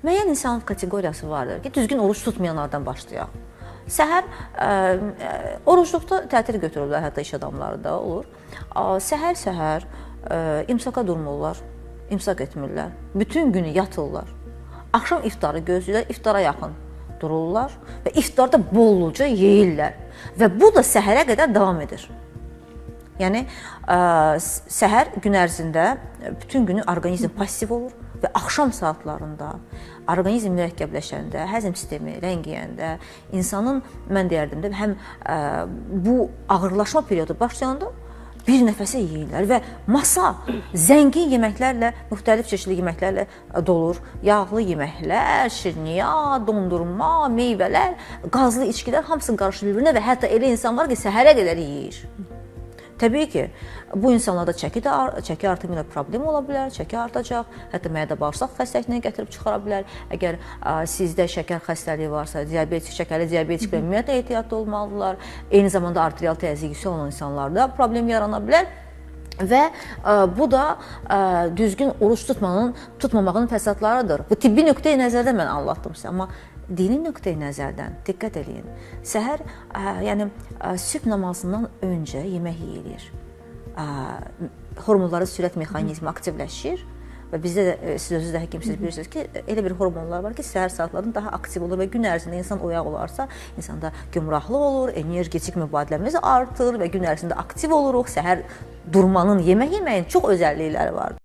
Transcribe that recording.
Müəyyən insan kateqoriyası vardır ki, düzgün oruc tutmayanlardan başlayaq. Səhər orucluqda tətil götürürlər, hətta iş adamları da olur. Səhər-səhər imsaka durmurlar, imsak etmirlər. Bütün günü yatırlar. Axşam iftarı gözləyirlər, iftara yaxın dururlar və iftarda bolluca yeyirlər və bu da səhərə qədər davam edir. Yəni səhər gün ərzində bütün günü orqanizm passiv olur və axşam saatlarında orqanizm mürəkkəbləşəndə, həzm sistemi ləngiyəndə, insanın mən deyərdim də həm bu ağırlaşma periodu başlayanda bir nəfəsə yeyirlər və masa zəngin yeməklərlə, müxtəlif çeşidli yeməklərlə dolur. Yağlı yeməklər, şirniyyat, dondurma, meyvələr, qazlı içkilər hamısı qarışır bir-birinə və hətta elə insan var ki, səhərə qədər yeyir. Təbii ki, bu insanlarda çəki artımı ilə problem ola bilər, çəki artacaq, hətta mədə bağırsaq xəstəliyinə gətirib çıxara bilər. Əgər sizdə şəkər xəstəliyi varsa, diabetik, şəkərli diabetiklər ümumiyyətlə ehtiyatlı olmalıdırlar. Eyni zamanda arterial təzyiq yüksək olan insanlarda problem yarana bilər. Və bu da düzgün oruc tutmamağın fəsadlarıdır. Bu tibbi nöqteyi nəzərdən mən anlatdım sizə, amma dini nöqteyi nəzərdən diqqət eləyin. Səhər, yəni sübh namazından öncə yemək yeyilir. Hormonların sürət mexanizmi aktivləşir və bizdə də siz özünüz də həkimsiniz, bilirsiniz ki, elə bir hormonlar var ki, səhər saatlarında daha aktiv olur və gün ərzində insan oyaq olarsa, insanda gümrahlıq olur, energetik mübadiləmiz artır və gün ərzində aktiv oluruq. Səhər durmanın, yemək yeməyin çox özəllikləri vardır.